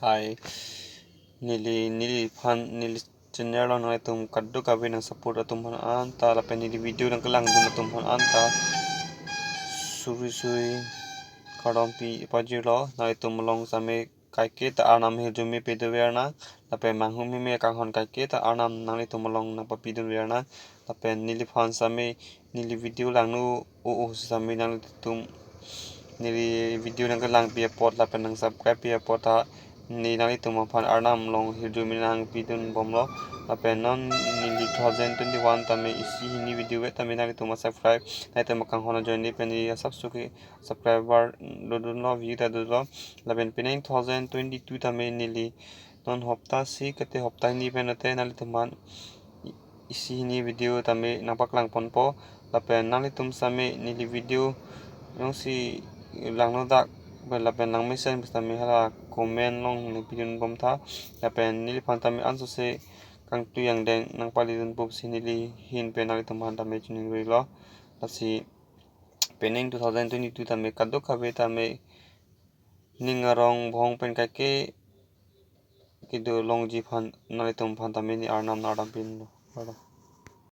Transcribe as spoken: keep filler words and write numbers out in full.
Hi. Neli, neliphan, neli channel along nanglitum kadokave nang support atum aphan anta, lapen neli video nangkelangdun atum aphan anta suri suri kardom pi pajirlo. Nanglitum along same kaike ta arnam hirjume pidun ver nang, lapen manghumeme kanghon kaike ta arnam nanglitum along nangpapidun ver nang, lapen neliphan same neli video langno o o same nanglitum neli video nangkelangpi apot lapen nang subscribe pi apot ta neli nanglitum aphan arnam along hirjume nangpidun bomlo. Lapen non neli two thousand twenty-one tame isi hini video ve tame nanglitum subscribe, nanglitum kanghon ajoine pen neli asapso ke subscriber dodunlo, view ta dodunlo. Lapen penang two thousand twenty-two tame neli non hopta isi kate hopta hini pen ate nanglitum aphan isi hini video tame nangpaklang ponpo. Lapen nanglitum same neli video jongsi langno dak, lapen langmesen same hala comment along nangpidun bomtha. Lapen neliphan tame ansose kangtui angdeng nangpalidun pusi neli ahin pen nanglitum aphan tame chiningrilo. Lasi penang two thousand twenty-two tame kadokave tame ning arong bhong pen kaike kedo longji aphan nanglitum aphan tame neli arnam nang arnam pinlo.